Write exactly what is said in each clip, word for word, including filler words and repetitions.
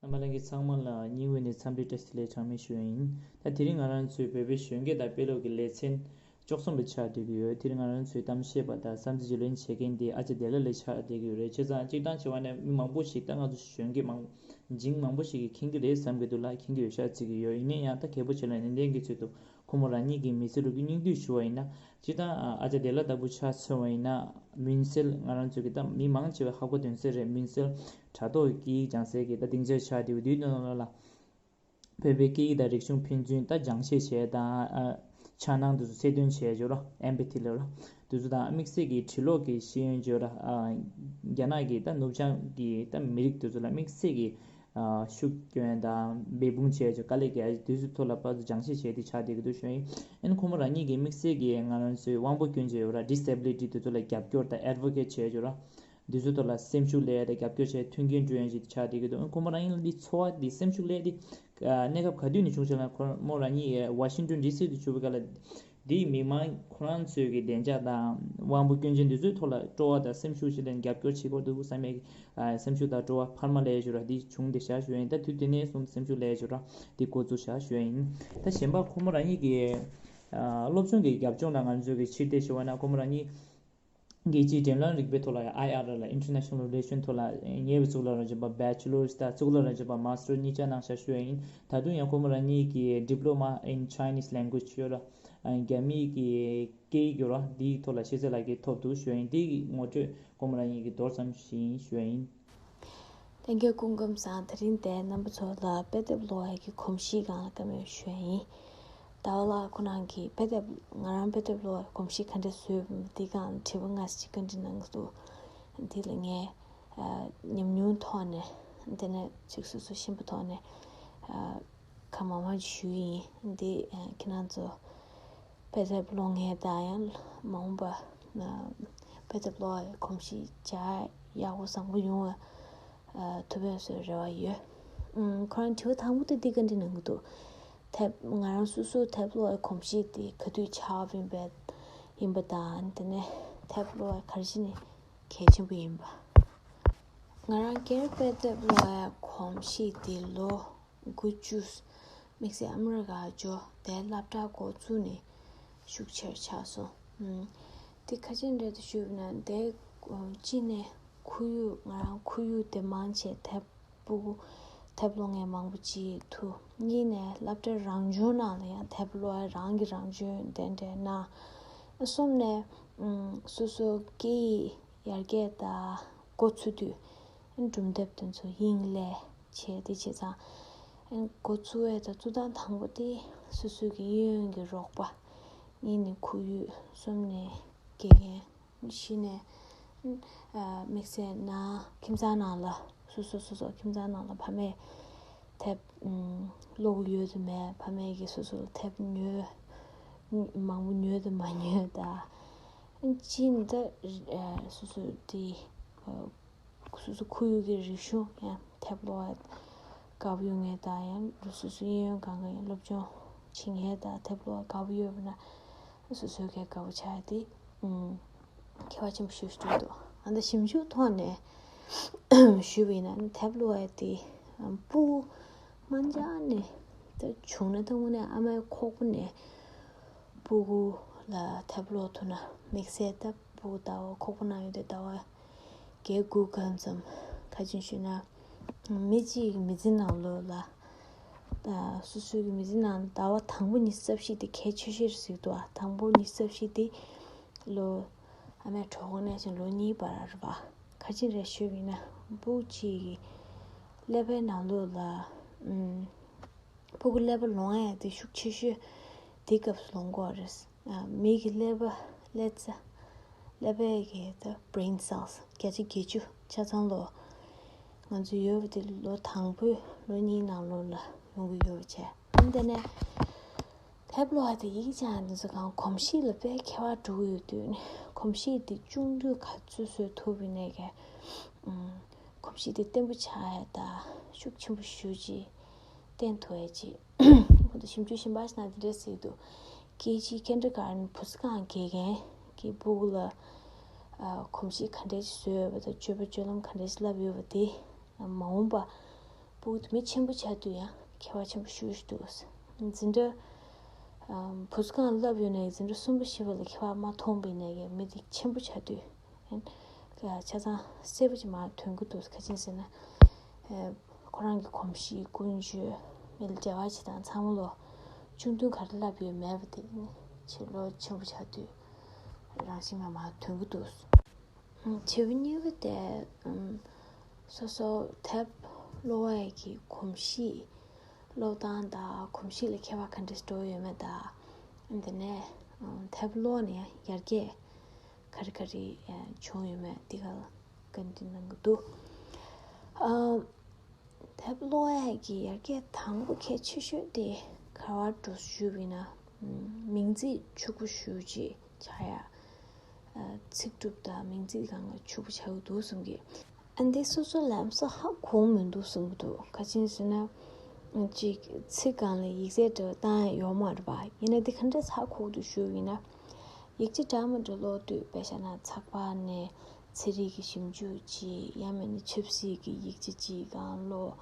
རྣམ་པ་ལྷན་རྒྱས་ཚང་མ་ལ་སྙིང་དབུས་ནས་འཚམས་འདྲི་བཀྲ་ཤིས་བདེ་ལེགས་གྲངས་མེད་ཞུ་ཡ་ཡིན། ད་དེ་རིང་ང་རང་ཚོའི་བོད་པའི་གཞོན་སྐྱེས་དང་དཔེ་ཀློག་གི་ལེ་ཚན་བཅུ་གསུམ་པ་ཆགས་བསྡད་ཀྱི་ཡོད། དེ་རིང་ང་རང་ཚོའི་གཏམ་བཤད་པ་དང་བསམ་ཚུལ་བརྗེ་ལེན་བྱེད་མཁན་དེ་ཨ་ཅག་བདེ་ལེགས་ལགས་ཆགས་བསྡད་ཀྱི་ཡོད་རེད། བྱས་ཙང་སྤྱིར་བཏང་བྱས་པ་ན་མི་མང་པོ་ཞིག་ད་ང་ཚོ་གཞོན་སྐྱེས་མང་འཇིང་མང་པོ་ཞིག་གིས་མཁྱེན་གྱི་རེད་བསམ་གྱི་འདུག་ལ། མཁྱེན་གྱི་ཡོད་ཤག་བརྩི་གི་ཡོད། ཡིན་ན་ཡང་ད་གལ་པོ་ཆེ་ལ་ནན་ཏན་གྱི་ཚུལ་དུ་ཁོ་མོ་རང་ཉིད་ཀྱི་མི་ཚེ་ལོ་རྒྱུས་སྙིང་བསྡུས་ཞུ་བ་ཡིན་ན། སྤྱིར་བཏང་ཨ་ཅག་བདེ་ལེགས་ལྟ་བུ་ཆ་མཚོན་པ་ཡིན་ན། མུན་སེལ། ང་རང་ཚོ་གི་ད་མི་མང་ཆེ་བས་ཧ་གོ་དོན་གསལ་རེད། མུན་སེལ་དྲ་ཐོག་གི་སྐད་ཡིག་སྦྱང་སའི་གི་ད་སྡིངས་ཆ་ཆགས་བསྡད་པ་དེའི་ནང་ལ། བོད་པའི་སྐད་ཡིག་དང་རིག་གཞུང་ཕན་ཚུན་ད་སྦྱང་བཤད་བྱས་དང་། ཨ། འཆར་སྣང་དེ་ཚོ་གསལ་སྟོན་བྱས་བྱས་རོ། ཨེམ་པ་ཐི་ལབ་རོ། དེ་ཚོ་དང་དམིགས་བསལ་གྱི་འབྲི་ཀློག་གི་ཤེས་ཡོན་བརྗོད་ར། ཨ། རྒྱ་ནག་གི་ད་ནུབ་བྱང་གི་ད་མི་རིགས་དེ་ཚོ་ལ་དམིགས་བསལ་གྱི། ཨ། ཤུགས་སྐྱོན་དང་འབད་འབུངས་བྱས་བྱས་དཀའ་ལས་རྒྱག་དེ་ཚོའི་ཐོག་ལ་ཕར་ཚུར་སྦྱང་བཤད་བྱས་ཏེ་ཆགས་བསྡད་ཀྱི་འདུག་ཞུ་ཡིན། ཨ་ནི་ཁོ་མོ་རང་ཉིད་ཀྱི་དམིགས་བསལ་གྱི་ང་རང་ཚོའི་དབང་པོ་སྐྱོན་ཅན་ཡོད་ར། ཌི་སེ་བི་ལི་ཊི་དེ་ཚོ་ལ་རྒྱབ་སྐྱོར་དང་ཨེ་ཌི་བོ་ཀེཊ་བྱས་བྱས་ར། འདི་ཚོའི་ཐོག་ལ་སེམས་ཤུགས་སླེབས་ཡ་དང་རྒྱབ་སྐྱོར་བྱས་མཐུན་རྐྱེན་སྐྲུན་ཡ་ཞིག་ཆགས་བསྡད་ཀྱི་འདུག་ཁོ་མོ་རང་ཉིད་ལ་འདི་ཚོར་བ་འདི་སེམས་ཤུགས་སླེབས་འདི་གནས་སྐབས་ག་དུས་ནས་བྱུང་ཞེ་ན། ཁོ་མོ་རང་ཉིད་ཝ་ཤིང་ཏོན་ཌི་སི་དུ་བཞུགས་པའི་སྐབས་ལ། འདིའི་མི་མང་ཁོ་རང་ཚོའི་གི་བདེ་འཇགས་དང་དབང་པོ་སྐྱོན་ཅན་འདི་ཚོའི་ཐོག་ལ་སྤྲོ་བ་དང་སེམས་ཤུགས་ཤིག་ལེན་རྒྱབ་སྐྱོར་བྱེད་དགོས་འདུག་བསམ་ཡས་ཀྱི་སེམས་ཤུགས་དང་སྤྲོ་བ་འཕར་མ་སླེབས་ཡ་ཞུ་ར་འདི་བྱུང་བསྡད་ཤག་ཞུ་ཡ་ཡིན། ད་དུས་དེ་ནས་བཟུང་སེམས་ཤུགས་སླེབས་ཡ་ཞུ་ར་འདི་འགོ་བཙུགས་ཤག་ཞུ་ཡ་ཡིན། ད་གཞན་པ་ཁོ་མོ་རང་ཉིད་ཀྱི་སློབ་སྦྱོང་གི་རྒྱབ་ལྗོངས་ལ་ང་ཚོའི་གི་ཕྱིར་བལྟས་ཞུ་བ་ན། ཁོ་མོ་རང་ཉིད་རྒྱལ་སྤྱིའི་འབྲེལ་ལམ་རིག་པའི་ཐོག་ལ་ཡང་ཨའི་ཨར་ལ་International Relation ཐོག་ལ་ཉེ་བའི་གཙུག་ལག་རང་བྱོན་པ་Bachelor's དང་གཙུག་ལག་རང་བྱོན་པ་Master གཉིས་ཆ་གནང་ཤག་ཞུ་ཡ་ཡིན། ད་དུང་ཡང་ཁོ་མོ་རང་ཉིད་ཀྱི་Diploma in Chinese Language ཡོད་ར། རྒྱ་མིའི་གི་སྐད་ཡིག་ཡོད་ར། འདིའི་ཐོག་ལ་ཤེས་ཚད་ལག་ཁྱེར་ཐོབ་འདུག་ཞུ་ཡ་ཡིན། འདི་གི་ངོ་སྤྲོད་ཁོ་མོ་རང་ཉིད་ཀྱི་མདོར་ཙམ་ཞིག་ཡིན་ཞུ་ཡ་ཡིན། ལྷན་རྒྱས་སྐུ་ཁམས་བཟང་། དེ་རིང་འདིར་རྣམ་པ་ཚོ་ལ་དཔེ་དེབ་ཀློག་ཡག་གི་གོམས་གཤིས་སྒང་ལ་བཀའ་མོལ་ཞུ་ཡ་ཡིན། ཟླ་བ་ལགས་ཁོ་རང་གིས་དཔེ་དེབ་ང་རང་དཔེ་དེབ་ཀློག་ཡག་གོམས་གཤིས་ག་འདྲ་བཟོས་ཡོད་པ་འདི་སྒང་ལ་དྲི་བ་ང་གཅིག་བཀའ་འདྲི་གནང་གི་འདུག་འདི་ལ་ངས་ཨ་ཉམས་མྱོང་ཐོག་ནས་དེ་ནས་ཅིག་སོ་སོ་ཤེས་པ་ཐོག་ནས་ཨ་གང་མང་མང་ཞུ་གི་ཡིན། འདི་ཨ་ཁྱེད་རང་ཚོ་དཔེ་དེབ་ཀློག་མཁན་དང་ཡང་མ་འོངས་པ་ན་དཔེ་དེབ་ཀློག་གོམས་གཤིས་འཇགས་ཡག་པོ་བཟང་པོ་ཡོང་བ་ཨ་ཐུབ་པའི་བཟོ་རེ་བ་ཡོད། ཨུམ། ཁོ་རང་དྲི་བ་དང་པོ་དེ་འདི་ག་འདྲ་གནང་གི་འདུག་དེབ་ང་རང་སོ་སོ་དེབ་ཀློག་གོམས་གཤིས་དེ་ག་དུས་ཆགས་པ་ཡིན་པའི་ཡིན་པ་དང་དེ་ནས་དེབ་ཀློག་ག་རེ་བྱས་ནས་གལ་ཆེན་པོ་ཡིན་པ། ང་རང་སྒེར་དཔེ་དེབ་ཀློག་གོམས་གཤིས་དེ་ལོ་དགུ་བཅུ། དམིགས་བསལ་ཨ་མི་རི་ཀར་འབྱོར་དེར་སློབ་གྲྭ་འགོ་བཙུགས་ནས་ཤུགས་ཆེར་ཆགས་སོང་། ཨུམ། དེ་ག་ཅི་འདྲ་དུ་ཞུས་པ་ན་དེ་གཅིག་ནས་ཁོར་ཡུག་ང་རང་ཁོར་ཡུག་དེ་མང་ཆེ་དེབ་ཕྲུ་གུ་དེབ་ཀློག་མཁན་མང་པོ་ཅིག་ཐུག་གཉིས་ནས་སློབ་གྲྭ་རང་སྦྱོང་ནང་ལ་ཡང་དེབ་ཀློག་རང་གིས་རང་སྦྱོང་དེ་འདྲ་གནང་། གསུམ་ནས་ཨུམ། སོ་སོ་སྐད་ཡིག་ཡར་རྒྱས་དང་འགོ་ཚུགས་དུས་སྒྲུང་དེབ་དེ་ཚོ་དབྱིངས་ལས་བྱས་ཏེ་བྱས་ཙང་། འགོ་ཚུགས་པའི་ད་ཚུགས་སྟངས་དང་པོ་དེ་སོ་སོ་གི་གཡས་གཡོན་གྱི་རོགས་པ། གཉིས་ནས་ཁོར་ཡུག་གསུམ་ནས་དགེ་རྒན། བཞི་ནས་ཨ་དམིགས་བསལ་ནང་ཁྱིམ་ཚང་ནང་ལ་སོ་སོ་སོ་སོ་ཁྱིམ་ཚང་ནང་ལ་ཕ་མས་དེབ་ཀློག་གི་ཡོད་དམ་མེད། ཕ་མས་ཀྱིས་སོ་སོ་ལ་དེབ་ཉོས་མང་པོ་ཉོས་དམ་མ་ཉོས་དང་། གཅིག་ནི་ད་སོ་སོ་དེ་སོ་སོ་ཁོར་ཡུག་གི་རིག་གཞུང་ཡང་དེབ་ཀློག་དགའ་པོ་ཡོད་མཁན་དང་། ཡང་སོ་སོའི་གཡས་གཡོན་སྒང་ག་ཡང་སློབ་སྦྱོང་བྱེད་མཁན་དང་དེབ་ཀློག་དགའ་པོ་ཡོད་པ་ན་སོ་སོའི་ག་དགའ་པོ་ཆགས་ཏེ་ཨུམ། ཁྱད་པར་ཆེན་པོ་ཞིག་འདུག་ཨ་ད་ཞིབ་འཇུག་ཐོག་ནས་ཞུས་པ་ཡིན་ན་དེབ་ཀློག་ཡ་དེ་ཕྲུ་གུ་དམར་འབྱར་ནས་ད་བྱུང་ན་དང་པོ་ནས་ཨ་མའི་ཁོག་པ་ནས་ཕྲུ་གུ་ལ་དེབ་ཀློག་ཐུབ་ན། དམིགས་བསལ་ད་ཕྲུ་གུ་ཟླ་བ་ཁོག་པ་ནང་ཡོད་དུས་ཟླ་བ་བརྒྱད་དགུ་གང་ཙམ། ག་ཅི་ཞུས་ན་མི་གཅིག་མི་ཚེ་ནང་ལོགས་ལ་ད་སོ་སོའི་གི་མི་ཚེ་ནང་ཟླ་བ་དང་པོ་ཉི་ཤུ་རྩ་བཞི་དེ་གལ་ཆེ་ཤོས་རེད་ཟེར་གི་འདུག་ཨ་དང་པོ་ཉི་ཤུ་རྩ་བཞི་དེ་ལོ་ཨ་མའི་གྲོད་ཁོག་ནས་བྱས་ལོ་གཉིས་བར་རེད་པ། ག་ཅི་རེད་ཞུས་པ་ཡིན་ན་ཕྲུ་གུ་གཅིག་གི་ཀླད་པའི་ནང་ལོགས་ལ་ཨུམ། ཕྲུ་གུ་ཀླད་པ་ལོང་ཡ་དེ་ཤུགས་ཆེ་ཤོས་དེ་སྐབས་སུ་ལོང་གི་ཡོད་རེད། ཨ་མི་གི་ཀླད་པ་ཀླད་རྩ་ཀླད་པའི་གི་ད་brain cells བརྒྱ་ཆ་བརྒྱད་ཅུ་ཆ་ཚང་ལོ་ང་ཚོ་ཡོད་པ་དེ་ལོ་དང་པོའི་ལོ་གཉིས་ནང་ལོགས་ལ་ཡོང་གི་ཡོད་པ་བྱས། ཨ་དེ་ནས་དེབ་ཀློག་པ་དེ་ཡིག་སྦྱང་དེ་ཚོ་གང་གོམས་གཤིས་ལ་དཔེ་ཁྱད་པར་འགྲོ་གི་ཡོད་དུས་ནས་གོམས་གཤིས་དེ་ཆུང་དུས་ག་ཚོད་བཟོ་ཐུབ་པ་ཡིན་ནའི་གི་ཨུམ། གོམས་གཤིས་དེ་བརྟན་པོ་ཆགས་ཡ་དང་ཤུགས་ཆེན་པོ་ཞེ་པོ་ཅིག་བརྟན་ཐུབ་ཡ་ཅིག་ཁོ་ཚོ་ཞིབ་འཇུག་གཞན་པ་ཞིག་ནང་དེ་འདྲས་ཟེར་གྱི་འདུག་ཀེ་ཇི་kindergarten བུ་གསོ་ཁང་དགེ་རྒན་གྱིས་ཕྲུ་གུ་ལ་ཨ་གོམས་གཤིས་ག་འདྲས་ཞིག་བཟོས་ཡོད་པ་དང་སྤྱོད་པ་སྤྱོད་ལམ་ག་འདྲས་ཞིག་བསླབས་ཡོད་པ་དེ་མ་འོངས་པ་ ཕྲུ་གུ་དེ་མི་ཆེན་པོ་ཆགས་དུས་ཡང་ཁྱད་པར་ཆེན་པོ་ཞེ་པོ་ཅིག་འདུག་འཛིན་གྲྭ་ཨམ་བུ་གསོ་ཁང་བསླབ་ཡོད་ནའི་འཛིན་གྲྭ་གསུམ་པ་བཞི་པ་ལ་ཁྱད་པར་མ་མཐོང་བ་ཡིན་ནའི་མི་དེ་ཆེན་པོ་ཆགས་དུས་ཡང་ཆ་ཚང་གསལ་པོ་ཅིག་མར་ཐོན་གྱི་འདུག་ག་རེ་ཡིན་ཟེར་ན། ཨེ་ཁོ་རང་གི་གོམས་གཤིས་ཀུན་སྤྱོད་མི་ལ་འབྲེལ་བ་བྱེད་སྟངས་ཚང་མ་ལོ་ཆུང་དུས་ག་རེ་བསླབ་ཡོད་མེད་པ་དེ་ནི་ཕྱིར་ལོ་ཆེན་པོ་ཆགས་དུས་རང་བཞིན་མར་མར་ཐོན་གྱི་འདུག་བྱེད་པོ་གཉིས་པ་དེ་ཨམ་སོ་སོ་དེབ་ཀློག་ཡས་ཀྱི་གོམས་གཤིས། ཀློག་སྟངས་དང་གོམས་གཤིས་ལ་ཁྱད་པར་ག་འདྲ་འགྲོ་ཡོད་མེད་དང་། དེ་ནས་ཨམ་དེབ་ཀློག་ནས་ཡར་རྒྱས་ག་རེ་ག་རེ་ཨ་བྱུང་ཡོད་མེད་འདི་ག་ལ་བཀའ་འདྲི་གནང་གི་འདུག་ཨམ་དེབ་ཀློག་ཡས་ཀྱི་ཡར་རྒྱས་དང་པོ་གལ་ཆེ་ཤོས་དེ་ག་བར་འགྲོ་ཞུས་པ་ཡིན་ན། ཨམ་མིང་ཚིག་ཕྱུག་པོ་ཞེ་པོ་ཅིག་ཆགས་ཡ། ཨ་ཚིག་གྲུབ་དང་མིང་ཚིག་སྒང་ལ་ཕྱུག་པོ་ཆགས་ཀྱི་འདུག་བསམ་གི། ཨ་འདི་སོ་སོ་ལམ་སང་ཧ་གོ་མི་འདུག་བསམ་གི་འདུག་ག་རེ་ཡིན་ཟེར་ན། ཨ་ཅིག་ཚིག་སྒང་ལ་ཡིག་ཚད་འདྲ་བོ་བཏང་ཡ་ཡོད་མ་རེད་པ། ཡིན་ན་འདི་ག་འདྲས་ཧ་གོ་གི་འདུག་ཞུས་པ་ཡིན་ན། ཡིག་ཆ་འདྲ་མི་འདྲ་ཀློག་དུས་དཔེ་བཞག་ན་ཚགས་པར་ནས་ཚན་རིག་གི་ཞིབ་འཇུག་ཅིག་ཡང་མིན་ན་ཆབ་སྲིད་ཀྱི་ཡིག་ཆ་ཅིག་སྒང་ཀློག་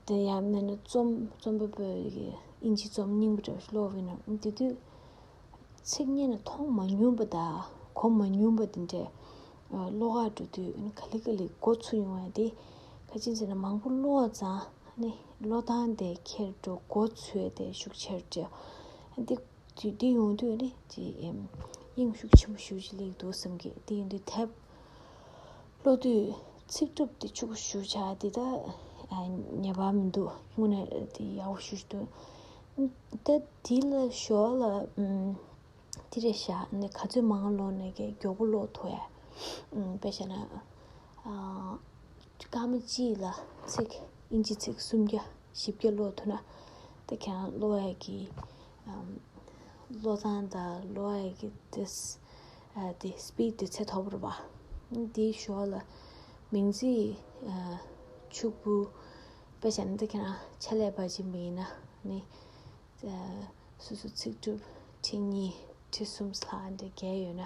དེ་ཡང་མིན་ན་རྩོམ་རྩོམ་པ་པོའི་གི་དབྱིན་ཇིའི་རྩོམ་རྙིང་པ་འདྲ་བོ་ཞིག་ཀློག་པ་ཡིན་ན། དེ་དུས་ཚིག་སྙན་ནས་མཐོང་མ་མྱོང་པ་དང་གོ་མ་མྱོང་པ་དེ་འདྲས་ཀློག་ག་འགྲོ་དུས་ག་ལེ་ག་ལེ་གོ་ཚུར་ཡོང་བ་དེ་ག་རེ་ཡིན་ཟེར་ན། མང་པོ་ཀློག་ཙང་ནི་ཀློག་སྟངས་དེ་འཁྱེར་འགྲོ་གོ་ཚུར་དེ་ཤུགས་ཆེར་འགྲོ། འདི་དུས་འདི་ཡོང་དུས་ནི་ཅིག་ཨེམ་དབྱིངས་ཤུགས་ཆེན་པོ་ཞེ་པོ་ཅིག་སླེབས་འདུག་བསམ་གི། དེ་ཡིན་དུས་དེབ་ཀློག་དུས་ཚིག་གྲུབ་དེ་ཕྱུག་པོ་ཞེ་པོ་ཆགས་དེ་ད་ཨ་ངེས་པ་མི་འདུག་དངོས་གནས་དེ་ཡག་པོ་ཞེ་པོ་ཅིག་འདུག་ད་དེ་ལ་ཞོར་ལ་ཨམ་དེ་རེད་ཤག་ནི་ག་ཚོད་མང་ཀློག་ནས་ཀྱི་མགྱོགས་པོ་ཀློག་ཐུབ་ཡ། ཨམ་དཔེ་བཞག་ན་ཨ་སྐར་མ་གཅིག་ལ་ཚིག་དབྱིན་ཇི་ཚིག་སུམ་བརྒྱ་བཞི་བརྒྱ་ཀློག་ཐུབ་ན། ད་ཁྱེད་རང་ཀློག་ཡས་ཀྱི་ཨམ་ཀློག་སྟངས་དང་ཀློག་ཡས་ཀྱི་དེ་ཨ་དེ་སི་པིཌ་དེ་ཚད་མཐོ་པོ་རེད་པ། དེའི་ཞོར་ལ་མིང་ཚིག་ཨ་ཕྱུག་པོ། དཔེ་བཞག་ན་ད་ཁྱེད་རང་ཕྱག་ལས་པ་ཅིག་མིན་ན་ནི། ཨ་སོ་སོ་ཚིག་གྲུབ་ཁྲི་གཉིས་ཁྲི་གསུམ་ལྷག་འདྲ་བརྒལ་ཡོད་ན།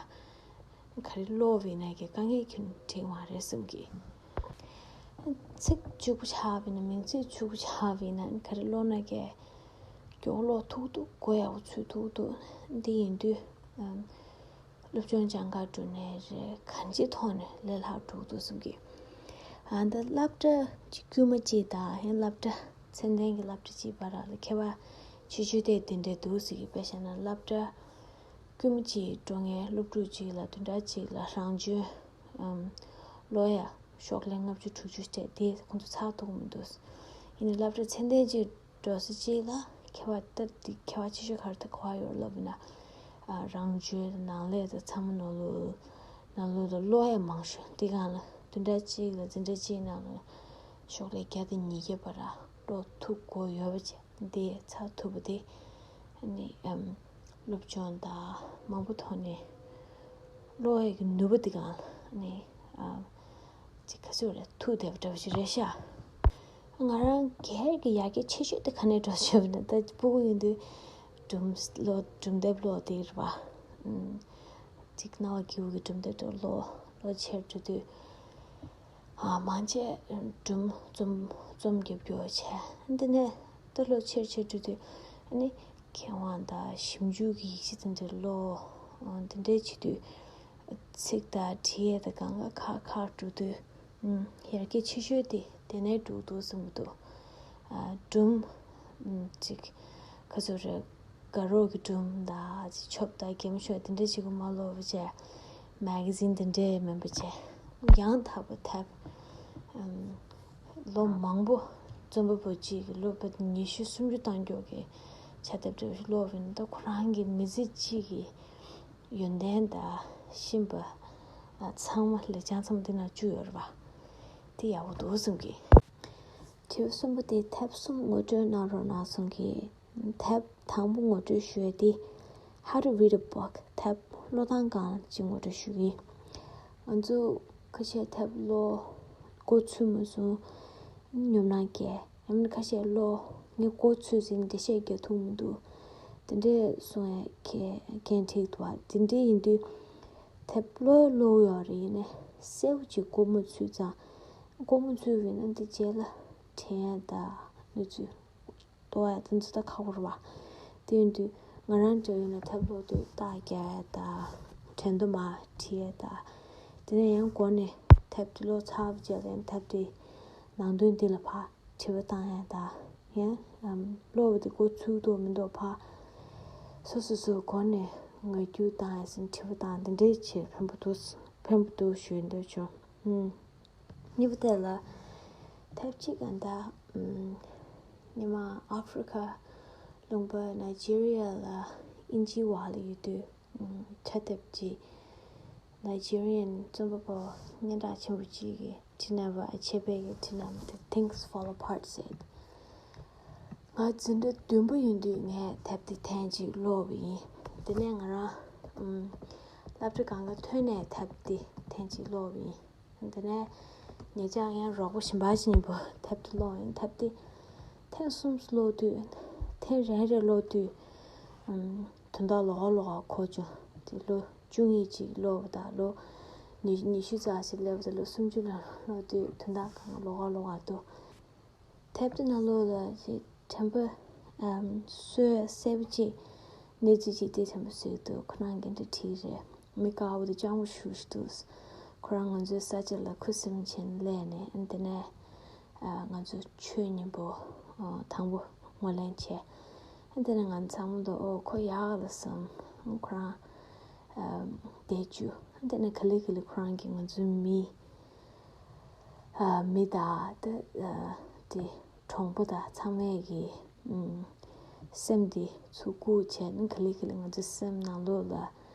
ག་རེ་ཀློག་པ་ཡིན་ན་ཀྱི་དཀའ་ངལ་ཁྱོན་འཕྲད་མ་རེད་བསམ་གི། ཚིག་ཕྱུག་པོ་ཆགས་པ་ཡིན་ན། མིང་ཚིག་ཕྱུག་པོ་ཆགས་པ་ཡིན་ན་ག་རེ་ཀློག་ན་ཀྱི་མགྱོགས་ཀློག་ཐུབ་འདུག་གོ་ཡག་པོ་ཚུད་ཐུབ་འདུག་འདི་ཡིན་དུས་ཨམ་སློབ་སྦྱོང་སྦྱང་ག་འགྲོ་ནའི་རེད། གང་ཅིའི་ཐོག་ནས་ལས་སླ་འགྲོ་གི་འདུག་བསམ་གི། ཨ་འདི་སློབ་གྲྭ་གཅིག་དཀྱུས་མ་གཅིག་དང་ཡང་སློབ་གྲྭ་ཚད་ལྡན་གྱི་སློབ་གྲྭ་གཅིག་བར་ལ་ཁྱད་པར་ཆེ་ཤོས་དེ་དེ་འདྲས་འདུག་ཟེར་གི། དཔེ་བཞག་ན་སློབ་གྲྭ་དཀྱུས་མ་གཅིག་འགྲོ་མཁན་སློབ་ཕྲུག་གཅིག་ལ་བདུན་ཕྲག་གཅིག་ལ་རང་བྱོན་ཨམ་ཀློག་ཡ་ཤོག་ལྷེ་ལྔ་བཅུ་དྲུག་ཅུ་སྤྲད་དེ་ཁོང་ཚོ་ཚར་ཐུབ་ཀྱི་མི་འདུག་ཡིན་ནའི་སློབ་གྲྭ་ཚད་ལྡན་གཅིག་འགྲོ་ས་གཅིག་ལ་ཁྱད་པར་ལྟར་དེ་ཁྱད་པར་ཆེ་ཤོས་ག་རེ་ད་ག་བ་ཡོད་ལབ་ན། ཨ་རང་བྱོན་ནང་ལས་དང་ཚང་མ་ནང་ལོགས་ནང་ལོགས་དང་ཀློག་ཡ་མང་ཤོས་དེ་སྒང་ལ་བདུན་ཕྲག་གཅིག་ལ་འཛིན་གྲྭ་གཅིག་ནང་ལ་ཤོག་ལྷེ་བརྒྱ་དང་ཉིས་བརྒྱ་བར་ཀློག་ཐུབ་དགོས་ཡོད་པ་བྱས་དེ་ཚར་ཐུབ་པ་དེ་ནི་ཨམ་སློབ་སྦྱོང་དང་མང་པོ་ཐོག་ནས་ཀློག་ཡ་གི་ནུས་པ་དེ་སྒང་ལ་ནི་ཨམ་ཅིག་ག་ཚོད་རེད་ཐུག་བསྡད་པ་འདྲ་བ་ཞིག་རེད་ཤག་ང་རང་སྒེར་གྱི་ཡར་རྒྱས་ཆེ་ཤོས་དེ་ག་ནས་འགྲོ་ཆོག་ན། ད་སྤུ་གུ་ཡིན་དུས་སྒྲུང་ཀློག་སྒྲུང་དེབ་ཀློག་དེ་རེད་པ། ཨམ་ཅིག་རྣ་བ་སྒྱུར་གྱི་སྒྲུང་དེབ་འདྲ་ཀློག་ཀློག་ཆེར་འགྲོ་དུས་ཨ་མང་ཆེ་སྒྲུང་རྩོམ་རྩོམ་རྒྱབ་རྒྱུ་བྱས། འདི་ནས་ད་ཀློག་ཆེར་ཆེར་འགྲོ་དུས་ཨ་ནི་མཁས་དབང་དང་ཞིབ་འཇུག་གི་ཡིག་ཆ་དེ་འདྲ་ཀློག་འདི་འདྲའི་བྱེད་དུས་ཚིག་དང་འབྲི་ཡས་དང་སྒང་ག་ཁག་ཁག་འགྲོ་དུས། ཨུམ། ཡར་རྒྱས་ཆེ་ཤོས་དེ་དེ་ནས་འགྲོ་འདུག་བསམ་གྱི་འདུག་ཨ་སྒྲུང་། ཨུམ། ཅིག་ག་ཚོད་རེད། དགའ་རོགས་ཀྱི་སྒྲུང་དང་ཅིག་ཆོབ་དང་གད་མོ་ཤོར་དེ་འདྲ་ཅིག་གི་མ་ཀློག་པ་བྱས། མེ་ག་ཛིན་དེ་འདྲས་མིན་པ་བྱས། ཡང་དག་པ་དེབ། ཨུམ། ལོ་མང་པོ་རྩོམ་པ་པོ་གཅིག་གིས་ལོ་བརྒྱ་ཉི་ཤུ་སུམ་ཅུ་བཏང་རྒྱུ་གི་ཕྱག་དེབ་འདྲ་བོ་ཞིག་ཀློག་པ་ཡིན་ན། ད་ཁོ་རང་གི་མི་ཚེ་གཅིག་གི་ཡོན་ཏན་དང་ཤེས་པ་ཚང་མ་ལེགས་བྱང་ཚང་མ་འདི་ནང་བཅུག་ཡོད་རེད་པ། དེ་ཡག་པོ་འདུག་བསམ་གི། དྲི་བ་གསུམ་པ་དེ་དེབ་གསུམ་ངོ་སྤྲོད་གནང་རོགས་གནང་གསུང་གི། དེབ་དང་པོ་ངོ་སྤྲོད་ཞུ་ཡས་དེ། How to read a book. དེབ་ཀློག་སྟངས་སྒང་ཅིག་ངོ་སྤྲོད་ཞུ་གི་ཡིན། ང་ཚོ་ཁ་ཤས་དེབ་ཀློག་འགོ་ཚུགས་མ་སོང་། སྙོམས་སྣང་སྐྱེ། ཡང་མིན་ཁ་ཤས་ཀློག་ངས་འགོ་ཚུགས་ཟིན་འགྲེལ་བཤད་རྒྱག་ཐུབ་མི་འདུག་དེ་འདྲས་གསུང་ཡས་མཁན་མཁན་འགྲིག་འདུག་བ། དེ་འདྲས་ཡིན་དུས་དེབ་ཀློག་ཀློག་ཡོད་རེད། ཡིན་ནའི་གསལ་པོ་ཅིག་འགོ་མ་ཚུགས་ཙང་། འགོ་མ་ཚུགས་པ་ཡིན་ན་འདི་རྗེས་ལ་ དྲན་ཡ་དང་གནས་ཚུལ་རྟོགས་ཡ་དེ་ཚོ་ད་ཁག་པོ་རེད་བ། དེ་ཡིན་དུས་ང་རང་འདྲ་ཡིན་ན་ཐབ་ཀློག་དུས་རྟགས་རྒྱག་ཡ་དང་། དྲན་རྡོ་མར་བྲིས་ཡ་དང་། དེ་ནས་ཡང་འགོ་ནས་ཐབ་དེ་ཀློག་ཚར་བའི་རྗེས་ལ་ཡང་ཐབ་དེ་ནང་དོན་དེ་ལ་ཕར་དྲི་བ་བཏང་ཡ་དང་། ཡང་ཨམ་ཀློག་པ་དེ་འགོ་ཚུགས་འདུག་མི་འདུག་ཕར་སོ་སོ་སོའི་སྒོ་ནས་ངོ་སྒྱུར་བཏང་ཡ་ཟིན་དྲི་བ་བཏང་དེ་འདྲའི་ཆེད་ཕན་པོ་འདུག་ཕན་པོ་འདུག་ཞུ་འདོད་བྱུང་། ཨུམ། གཉིས་པ་དེ་ལ་ཐབ་གཅིག་ག་ད་ཨུམ་ཉི་མ་ཨ་ཧྥི་རི་ཁ་ལུང་པ་ནཱི་ཇི་རི་ཡ་ལ་དབྱིན་ཇིའི་བར་ལ་ཡོད་དུས། ཨུམ་ཕྱག་དེབ་ཀྱི་Nigerian རྩོམ་པ་པོ་སྙན་གྲགས་ཆེན་པོ་གཅིག་གིས་བྲིས་གནང་བ། ཨ་ཆེ་བའི་གི་བྲིས་གནང་བ་དེ་Things Fall Apart ཟེར། ང་འཛིན་གྲྭ་བདུན་པ་ཡིན་དུས་ངས་དེབ་དེ་ཐེངས་གཅིག་ཀློག་པ་ཡིན། དེ་ནས་ང་རང་ཨུམ་སློབ་གྲྭ་སྒང་ག་ཐོན་ནས་དེབ་དེ་ཐེངས་གཅིག་ཀློག་པ་ཡིན། དེ་ནས་ཉེ་ཆར་ཡང་རོགས་པ་གཞན་པ་ཞིག་ཡིན་པ་དེབ་དེ་ཀློག་ཡིན། དེབ་དེ་ཐེངས་གསུམ་ཀློག་དུས། ཐེངས་རེ་རེ་ཀློག་དུས་ཨུམ་དོན་དག་ལོགས་ཀ་ལོགས་ཀ་གོ་བྱུང་། དེ་ལོ་བཅུ་གཉིས་ཅིག་ཀློག་པ་དང་ལོ་ཉི་ཉི་ཤུ་ཙམ་ཞིག་སླེབས་པ་དང་ལོ་སུམ་ཅུ་ལ་ལྷག་དུས་དོན་དག་གང་ལོགས་ཀ་ལོགས་ཀ་འདུག་དེབ་དེ་ནང་ལོགས་ལ་ཞིག་དྲན་པ་ཨམ་གསོས་གསལ་པོ་ཅིག་གནས་ཚུལ་ཅིག་དེ་དྲན་པ་གསོས་འདུག་ཁོ་རང་གི་འདི་བྲིས་རེད། མི་དཀར་པོ་དེ་སྤྱང་པོ་ཞེ་པོ་ཞིག་འདུག་ཁོ་རང་ང་ཚོའི་ས་ཆ་ལ་ཁུ་སིམ་བྱས་ནས་སླེབས་ནས། ཨ་དེ་ནས་ཨ་ང་ཚོ་ཆོས་ཉིན་པོ་ཨ་དང་པོ་ངོས་ལེན་བྱས། ཨ་དེ་ནས་ང་ཚང་མ་འདུག་ཨོ་ཁོ་ཡག་ལ་བསམ། ཁོ་རང་ཨ་བསྡད་རྒྱུ། ཨ་དེ་ནས་ག་ལེ་ག་ལེ་ཁོ་རང་གིས་ང་ཚོའི་མི་ཨ་མི་དང་དེ་ཨ་དེ་གྲོང་པ་དང་ཚང་མས་ཀྱི་ཨུམ་སེམས་དེ་ཚུར་བཀུག་བྱས་ནས། ག་ལེ་ག་ལེ་ང་ཚོའི་སེམས་ནང་ལོགས་ལ་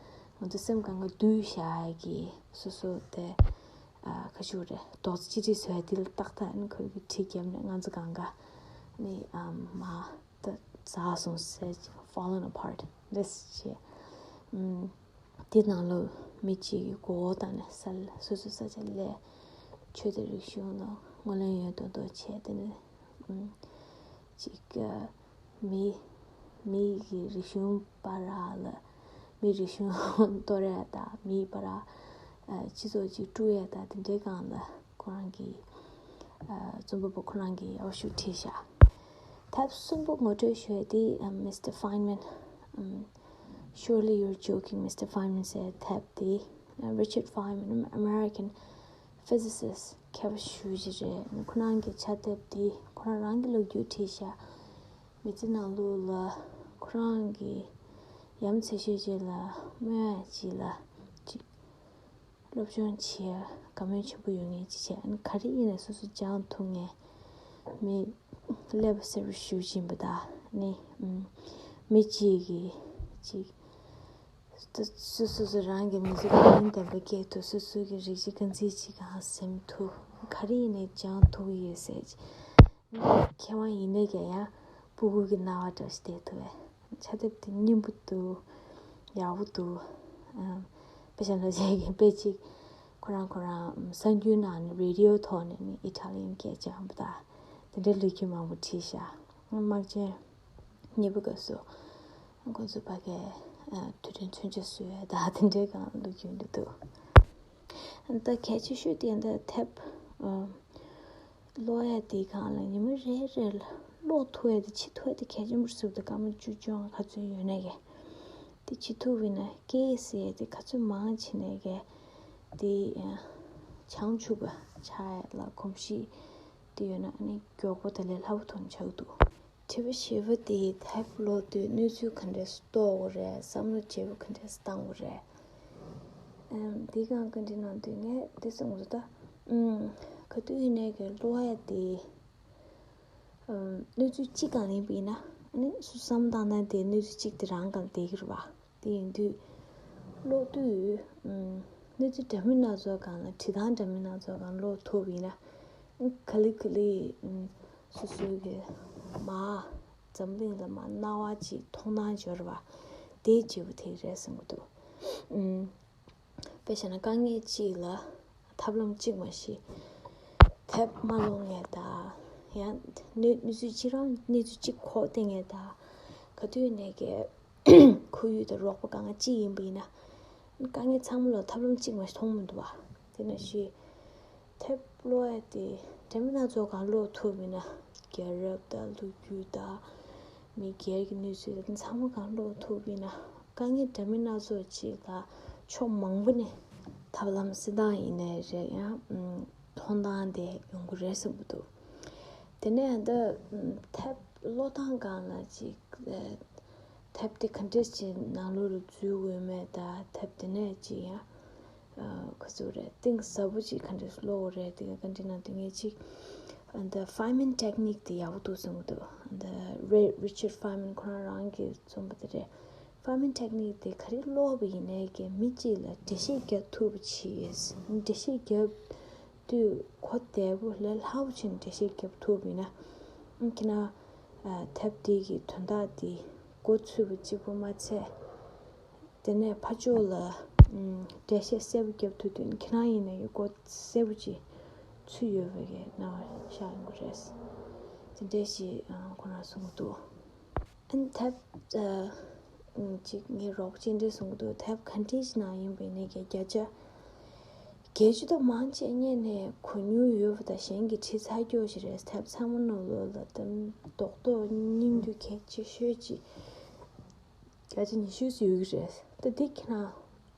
ང་ཚོའི་སེམས་སྒང་ག་བསྡུས་བཞག་ཡ་གི་སོ་སོ་དེ་ཨ་ག་ཞུ་རེད། རྡོག་རྩ་གཅིག་སྒྲིལ་བཟོ་ཡ་དེ་ལ་ཏག་ཏག་ཨ་ནི་ཁོས་ཀྱི་གྲི་བརྒྱབ་ནས་ང་ཚོ་སྒང་ག་ནི་ཨ་མ་ད་འཛགས་སོང་ཟེར། Falling apart འདྲ་བྱས། ཨུམ། དེ་ནང་ལོགས་མི་གཅིག་གིས་མགོ་བོ་བཏང་ནས་ས་ལ་སོ་སོའི་ས་ཆ་སླེབས། ཆོས་དང་རིག་གཞུང་ལ་ངོས་ལེན་ཡོད་མདོག་མདོག་བྱས། དེ་ནས་ཨུམ་གཅིག་ཨ་མི་མི་གི་རིག་གཞུང་བར་ལ། མི་རིག་གཞུང་གཏོར་ཡ་དང་མིའི་བར་ཨ་སྤྱི་ཚོགས་ཅིག་དཀྲུག་ཡ་དང་དེ་འདྲའི་སྒང་ལ་ཁོ་རང་གི་ཨ་རྩོམ་པ་པོ་ཁོ་རང་གིས་ཡག་ཤོས་བྲིས་ཤག་དེབ་གསུམ་པོ་ངོ་སྤྲོད་ཞུ་ཡ་དེ་ཨ་Mister Feynman ཨམ། Surely You're Joking, Mister Feynman ཟེར་དེབ་དེ། ཨ་Richard Feynman, American physicist མཁས་པ་ཞེ་པོ་ཅིག་རེད། ཁོ་རང་གི་ཕྱག་དེབ་དེ་ཁོ་རང་རང་གི་ལོ་རྒྱུས་བྲིས་ཤག་མི་ཚེ་ནང་ལོགས་ལ་ཁོ་རང་གི་ཡ་མཚན་ཤོས་ཅིག་ལ་སྨོན་ཡ་ཅིག་ལ་ཅིག་སློབ་སྦྱོང་བྱེད་ཡ་དགའ་མོས་ཆེན་པོ་ཡོད་མཁན་ཅིག་བྱས། ཨ་ནི་ག་རེ་ཡིན་ནའི་སོ་སོ་སྦྱང་ཐུབ་མཁན་མི་སློབ་པ་ཟེར་བ་ཞེ་པོ་ཅིག་ཡིན་པ་དང་། ཨ་ནི་ཨུམ་མི་གཅིག་གིས་ཅིག་སོ་སོ་སོ་རང་གི་མི་ཚེ་དགའ་ལྡན་ལྡན་པ་སྐྱེལ་ཐུབ། སོ་སོ་གི་རིག་གཞི་རྐང་འཛིན་ཅིག་གང་ཟིན་ཐུབ། ག་རེ་ཡིན་ནའི་སྦྱང་ཐུབ་ཀྱི་ཡོད་ཟེར། མཁས་དབང་ཡིན་ནའི་ཀྱང་ཡང་སྤུ་གུ་གི་རྣ་བ་འདྲ་ཞིག་བསྡད་ཐུབ་པས། ཕྱག་དེབ་དེ་སྙན་པོ་འདུག་ཡག་པོ་འདུག་ཨམ། དཔེ་ཆ་ལ་བྱས་ཀྱི་དཔེ་གཅིག་ཁོ་རང་ཁོ་རང་གསར་འགྱུར་ནང་ནས་རེ་ཌི་ཡོ་ཐོག་ནས་ནི་ཨི་ཊ་ལི་ཡན་སྐད་སྦྱང་བ་དང་དེ་འདྲའི་ལོ་རྒྱུས་མང་པོ་བྲིས་ཤག་དམག་ཆེན་གཉིས་པའི་སྐབས་སུ་ཁོ་ཚོ་ཕ་གིར་ཨ་དུས་དྲན་མཚོན་ཆ་བཟོས་ཡ་དང་དེ་འདྲའི་སྒང་ལོ་རྒྱུས་འདྲ་འདུག་ད་གལ་ཆེ་ཤོས་དེ་འདི་དེབ་ཨ་ཀློག་ཡ་དེའི་སྒང་ལ་ཉི་མ་རེ་རེ་ལ་ཀློག་ཐུབ་ཡ་དེ་བྱེད་ཐུབ་ཡ་དེ་གལ་ཆེན་པོ་རེད་ཟེར་བ་དེ། སྐར་མ་བཅུ་བཅོ་ལྔ་ག་ཚོད་ཡོད་ནའི་གི་དེ་བྱེད་ཐུབ་པ་ཡིན་ན། སྐད་ཡིག་ཟེར་ཡ་དེ་ག་ཚོད་མང་བྱས་ནའི་གི་དེ་ཨ་བྱང་ཆུབ་པ་ཆགས་ཡ་ལ་གོམས་གཤིས་དེ་ཡོད་ན་ཨ་ནི་མགྱོགས་པོ་དེ་ལས་སླ་པོ་ཐོག་ནས་ཆགས་ཀྱི་འདུག་དྲི་བ་བཞི་པ་དེ་དེབ་ཀློག་དུས་གནས་ཚུལ་ག་འདྲས་སུ་རྟོགས་དགོས་རེད། བསམ་བློ་བརྗེ་པོ་ག་འདྲས་སུ་བཏང་དགོས་རེད། ཨམ། འདི་སྒང་བཀའ་འདྲི་གནང་དུས་ངས་འདི་གསུང་གི་འདུག་ད། ཨམ། ག་དུས་ཡིན་ནའི་གི་ཀློག་ཡ་དེ། ཨམ། གནས་ཚུལ་གཅིག་སྒང་ལ་ཡིན་པ་ཡིན་ན། ཨ་ནི་སུ་བསམ་བཏང་ན་དེ་གནས་ཚུལ་གཅིག་དེ་རང་སྒང་ལ་བསྡད་ཀྱི་རེད་བ། དེ་ཡིན་དུས་ཀློག་དུས། ཨམ། གནས་ཚུལ་འདྲ་མིན་སྣ་ཚོགས་སྒང་ལ་བྲིས་ཐངས་འདྲ་མིན་སྣ་ཚོགས་སྒང་ཀློག་ཐུབ་པ་ཡིན་ན། ག་ལེ་ག་ལེ། ཨམ། སོ་སོའི་གི་མ། འཛམ་གླིང་ལ་མ་སྣང་བ་ཅིག་མཐོང་སྣང་འབྱོར་བ་དེ་བརྗེ་པོ་དེ་རེད་བསམ་གྱི་འདུག་ཨུམ། དཔེ་བཞག་ན་དཀའ་ངལ་གཅིག་ལ་ཐབས་ལམ་གཅིག་མ་གཏོགས་དེབ་མ་ཀློག་མཁན་དང་། ཡང་གནས་གནས་ཚུལ་གཅིག་རང་གནས་ཚུལ་གཅིག་ཁོག་བསྡད་མཁན་དང་། ག་དུས་ནས་ཀྱི་ཁོར་ཡུག་དང་རོགས་པ་གང་ག་གཅིག་ཡིན་པ་ཡིན་ན། དཀའ་ངལ་ཚང་མ་ལ་ཐབས་ལམ་གཅིག་མ་གཏོགས་མཐོང་མི་འདུག་བ། དེ་ནང་བཞིན་དེབ་ ཀློག་ཡ་དེ་འདྲ་མིན་སྣ་ཚོགས་གང་ཀློག་ཐུབ་ཡིན་ན། རྒྱལ་རབས་དང་ལོ་རྒྱུས་དང་མི་སྒེར་གྱི་གནས་ཚུལ་དང་ཚང་མ་གང་ཀློག་ཐུབ་ཡིན་ན། དཀའ་ངལ་འདྲ་མིན་སྣ་ཚོགས་ཅིག་ལ་ཕྱོགས་མང་པོ་ནས་ཐབས་ལམ་སེལ་སྟངས་ཡིན་ནའི་རེད། ཡང་མཐོང་སྟངས་དེ་ཡོང་གི་རེད་བསམ་གྱི་འདུག་དེ་ནས་ད་ཐེབས་ཀློག་སྟངས་སྒང་ལ་ཅིག་ཐེབས་དེ་ག་འདྲས་ཅིག་ནང་ལོགས་ལ་འཛུལ་དགོས་མེད། ད་ཐེབས་དེ་ནས་ཅིག་ཡང་ག་ཚོད་རེད། གཏིང་ཟབ་པོ་ཅིག་ག་འདྲས་ཀློག་དགོས་རེད། དེ་ག་འདྲས་ན་དེ་ངས་ཅིག་འདི་Feynman technique དེ་ཡག་པོ་འདུག་བསམ་གྱི་འདུག་འདི་Richard Feynman ཁོ་རང་རང་གིས་རྩོམ་པ་དེ་རེད། Feynman technique དེ་ག་རེ་ཀློག་པ་ཡིན་ནའི་གི་མི་གཅིག་ལ་འགྲེལ་བཤད་རྒྱབ་ཐུབ་པ་ཅིག་འགྲེལ་བཤད་རྒྱབ་དུས་གོ་བདེ་པོ་ལས་སླ་པོ་ཅིག་འགྲེལ་བཤད་རྒྱབ་ཐུབ་ཡིན་ན། ཁྱེད་རང་ཐེབས་དེ་གི་དོན་དག་དེ་མགོ་ཚོས་པ་གཅིག་པུ་མ་ཚད། དེ་ནས་ཕར་ཕྱོགས་ལ་འགྲེལ་བཤད་གསལ་པོ་རྒྱབ་ཐུབ་དུས་ཁྱེད་རང་ཡིན་ན་ཡང་མགོ་གསལ་པོ་ཅིག་ཚུད་ཡོད་པའི་གི་སྣང་བ་ཤར་ཡོང་གི་རེད། དེ་འདྲས་ཞིག་ཁོ་རང་གསུང་གི་འདུག་ཨ་ནི་ཐེབས་ཅིག་ངའི་རོགས་པ་ཅིག་འདྲས་གསུང་གི་འདུག་ཐེབས་ག་འདྲས་ཅིག་ནང་ཡིན་པའི་ནས་ཀྱི་བརྒྱ་ཆ་བརྒྱད་ཅུ་དང་མང་ཆེ་སྔོན་ནས་གོ་མྱོང་ཡོད་པ་དང་གཞན་གྱིས་བྲིས་ཚར་རྒྱུ་ཞིག་རེད། ཐེབས་ཚང་མ་ནང་ལོགས་ལ་དེ་རྡོག་རྡོག་སྙིང་བསྡུས་གལ་ཆེ་ཤོས་ཅིག་བརྒྱ་ཆ་ཉི་ཤུ་ཙམ་ཡོད་ཀྱི་རེད། ད་འདི་ཁྱེད་རང་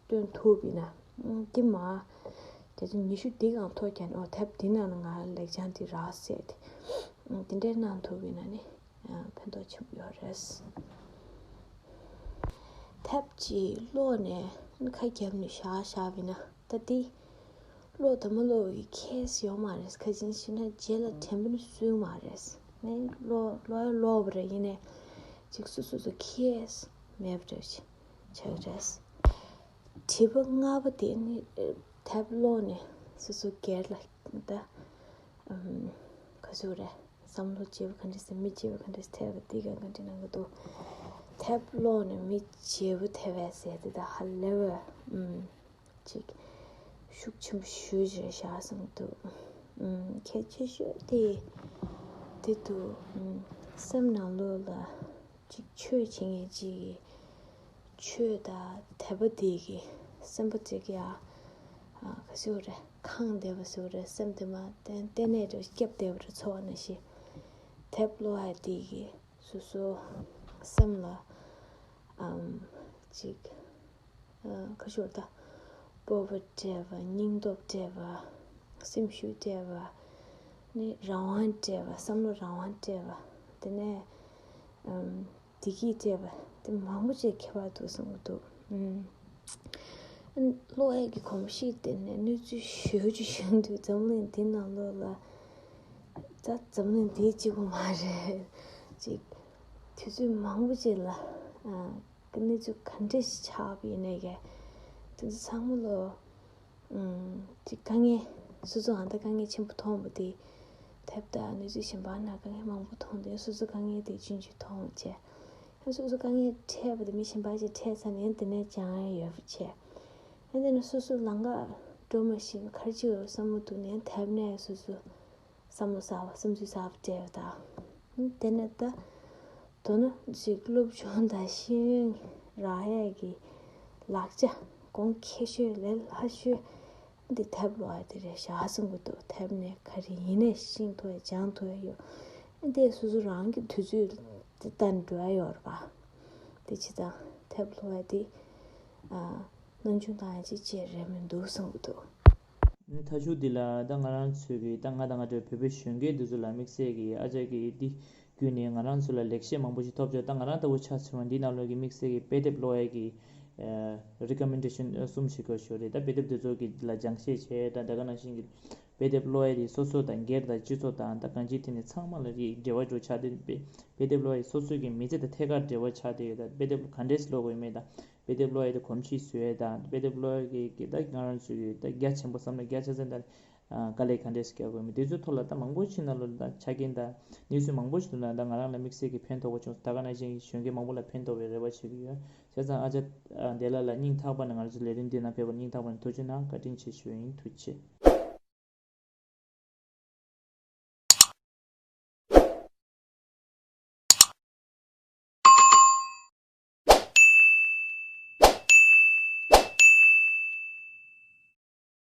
སྟོན་ཐུབ་ཡིན་ན། ཨང་། འདི་མ་བརྒྱ་ཆ་ཉི་ཤུ་འདི་གང་ཐོབ་ཀྱང་ཨོ་ཐེབས་འདི་ནང་ལ་ང་ལེགས་བྱང་འདི་རག་ཟེར་ཏེ། ཨང་། འདི་འདྲའི་གནང་ཐུབ་ཡིན་ན་ནི་ཕན་ཐོགས་ཆེན་པོ་ཡོད་རེད། ཐེབས་ཅིག་ཀློག་ནས་ཁ་བརྒྱབ་ནས་བཞག་བཞག་པ་ཡིན་ན། ད་འདི་ཀློག་དང་མ་ཀློག་གི་ཁྱད་ཡོད་མ་རེད། ཁ་ཅིག་ཤེས་ན་རྗེས་ལ་དྲན་པ་ནི་སོན་མ་རེད། ངས་ཀློག་ཀློག་ཡ་ཀློག་པ་རེད། ཡིན་ནའི་ཅིག་སོ་སོ་སོ་ཁྱད་མེད་པ་འདྲ་ཞིག་ཆགས་ཀྱི་རེད། དྲི་བ་ལྔ་པ་དེ་ནི་ཐེབས་ཀློག་ནས་སོ་སོ་སྒེར་ལ་ད་ཨམ་ག་ཟེར་རེད། བསམ་བློ་བརྗེ་པོ་ག་འདྲ་ཟེར། མི་བརྗེ་པོ་ག་འདྲ་ཟེར། ཐེབས་པ་འདི་ག་ག་འདྲ་གནང་གི་འདུག་ཐེབས་ཀློག་ནས་མི་བརྗེ་པོ་ཐེབས་པས་ཟེར་དེ་ད་ཧ་ལས་པ་ཨམ་ཅིག་ཤུགས་ཆེན་པོ་ཞེ་པོ་ཅིག་བཞག་བསམ་འདུག་ཨམ་གལ་ཆེ་ཤོས་དེ་དེ་འདུག་ཨམ་སེམས་ནང་ལོགས་ལ་ཅིག་ཆོས་བྱེད་མཁན་ཅིག་གི་ཆོས་དང་དད་པ་དེ་གི་སེམས་པ་ཅིག་ཡ་ཨ་ག་ཟེར་རེད། ཁེངས་བསྡད་པ་ཟེར་རེད། སེམས་དེ་མ་ཏན་ཏན་ནས་རེ་སྐྱབས་བསྡད་པ་རེད། ཚོར་བ་ནང་བཞིན་ཐེབས་ཀློག་ཡ་དེ་གི་སོ་སོ་སེམས་ལ་ཨམ་ཅིག་ཨ་ཁ་ཤོར་ད་སྤོབས་པ་སྤྲད་པ། སྙིང་སྟོབས་སྤྲད་པ། སེམས་ཤུགས་སྤྲད་པ། ནི་རང་དབང་སྤྲད་པ། བསམ་བློ་རང་དབང་སྤྲད་པ། དེ་ནས་ཨམ་བདེ་སྐྱིད་སྤྲད་པ་དེ་མང་པོ་ཅིག་ཁྱད་པར་འདུག་བསམ་གྱི་འདུག་ཨམ་ཀློག་ཡས་ཀྱི་གོམས་གཤིས་དེ་ནས་གནས་ཚུལ་ཞེ་པོ་ཅིག་བྱུང་དུས་འཛམ་གླིང་འདི་ནང་ལོགས་ལ་ད་འཛམ་གླིང་འདི་གཅིག་པུ་མ་རེད། ཅིག་དུས་ཚོད་མང་པོ་ཅིག་ལ་ཨ་གནས་ཚུལ་ག་འདྲ་ཞིག་ཆགས་པ་ཡིན་ནའི་གི་དེ་ཚོ་ཚང་མ་ལོ། ཨམ་ཅིག་དཀའ་ངལ་སོ་སོའང་ད་དཀའ་ངལ་ཆེན་པོ་མཐོང་བ་དེ་ཐེབས་དང་གནས་ཚུལ་གཞན་པ་ན་དཀའ་ངལ་མང་པོ་མཐོང་དུས་སོ་སོ་དཀའ་ངལ་དེ་ཆུང་ཆུང་མཐོང་བ་བྱས། ཡང་སོ་སོ་དཀའ་ངལ་འཕྲད་པ་དེ་མི་གཞན་པ་ཅིག་འཕྲད་ཚར་ནས་ཡང་དེ་ནས་སྦྱང་ཡ་ཡོད་པ་བྱས། ཡང་དེ་ནས་སོ་སོ་ལམ་ཁ་འགྲོ་མ་ཤེས་ག་རེ་བྱེད་དགོས་བསམ་བློ་འདུག་ནས་ཐེབས་ནས་སོ་སོ་བསམ་བློ་གསར་བ་བསམ་ཚུལ་གསར་བ་སྤྲད་པ་དང་། དེ་ནས་ད་མདོར་ན་ཅིག་སློབ་སྦྱོང་དང་ཤེས་ཡོན་རག་ཡས་ཀྱི་ལག་ཆ་གོང་ཁེ་ཤོས་ལས་སླ་ཤོས་འདི་ཐེབས་ཀློག་ཡ་དེ་རེད་ཤག་བསམ་གྱི་འདུག་ཐེབས་ནས་ག་རེ་ཡིན་ནའི་ཤེས་ཐུབ་ཡ་སྦྱང་ཐུབ་ཡ་ཡོད། འདི་སོ་སོ་རང་གི་དུས་ཚོད་དེ་ལྟར་འགྲོ་ཡ་ཡོད་རེད་པ། དེ་བྱས་ཙང་ཐེབས་ཀློག་ཡ་དེ་ཨ། སྣང་ཆུང་བཏང་ཡ་ཅིག་བྱས་རེད་མི་འདུག་བསམ་གྱི་འདུག་ཨ་ནི་མཐའ་མཇུག་འདི་ལ་ད་ང་རང་ཚོས་ཀྱི་ད་ང་དང་ང་འདྲ་བོད་པའི་གཞོན་སྐྱེས་འདི་ཚོ་ལ་དམིགས་བསལ་གྱི་ཨ་ཅག་གིས་འདི་བརྒྱུད་ནས་ང་རང་ཚོ་ལ་ལེགས་བཤད་མང་པོ་ཞིག་ཐོབ་བྱུང་། ད་ང་རང་ལྟ་བུ་ཆ་མཚོན་ན་འདི་ནང་ལོགས་ཀྱི་དམིགས་བསལ་གྱི་དཔེ་དེབ་ཀློག་ཡ་གི་རི་ཀོ་མེན་ཌེ་ཤན་གསུམ་ཞིག་དགོས་ཞུ་རེད། ད་དཔེ་དེབ་འདི་ཚོ་གི་ལ་སྦྱང་བཤད་བྱས། ད་ད་ག་ནང་བཞིན་གྱི་དཔེ་དེབ་ཀློག་ཡ་དེ་སོ་སོ་དང་སྒེར་དང་སྤྱི་ཚོགས་དང་ད་གང་ཅིའི་ཐད་ནས་ཚང་མ་ལ་འབྲེལ་བ་འགྲོ་ཆགས་ཏེ། དཔེ་དེབ་ཀློག་ཡ་སོ་སོ་གི་མི་ཚེ་དང་ཐད་ཀར་འབྲེལ་བ་ཆགས་ཏེ་ཡོད། ད་དཔེ་དེབ་ག་འདྲས་ཀློག་དགོས་མེད་དང་། དཔེ་དེབ་ཀློག་ཡ་དེ་གོམས་གཤིས་བཟོ་ཡ་དང་། དཔེ་དེབ་ཀློག་ཡ་གི་གི་ད་ང་རང་ཚོའི་གི་ད་རྒྱ་ཆེན་པོ་བསམ་ན་རྒྱ་ཆ་ཚང་ད་དཀའ་ལས་ག་འདྲས་སེ་རྒྱག་དགོས་མིན་དེ་ཚོའི་ཐོག་ལ་ད་མང་པོ་ཞིག་ནང་ལོགས་ལ་ད་ཆ་རྐྱེན་དང་གནས་ཚུལ་མང་པོ་ཞིག་འདུག་ན་ད་ང་རང་ལ་དམིགས་བསལ་གྱི་ཕན་ཐོགས་པ་བྱུང་། ད་ག་ནང་བཞིན་གྱི་གཞོན་སྐྱེས་མང་པོ་ལ་ཕན་ཐོགས་པའི་རེ་བ་བྱེད་ཀྱི་ཡོད། བྱས་ཙང་ཨ་ཅག་བདེ་ལགས་ལ་སྙིང་ཐག་པ་ནས་ང་རང་ཚོའི་ལས་རིམ་འདི་ནང་ཕེབས་པར་སྙིང་ཐག་པ་ནས་ཐུགས་རྗེ་གནང་། བཀའ་དྲིན་ཆེ་ཞུ་ཡིན། ཐུགས་རྗེ་ཆེ།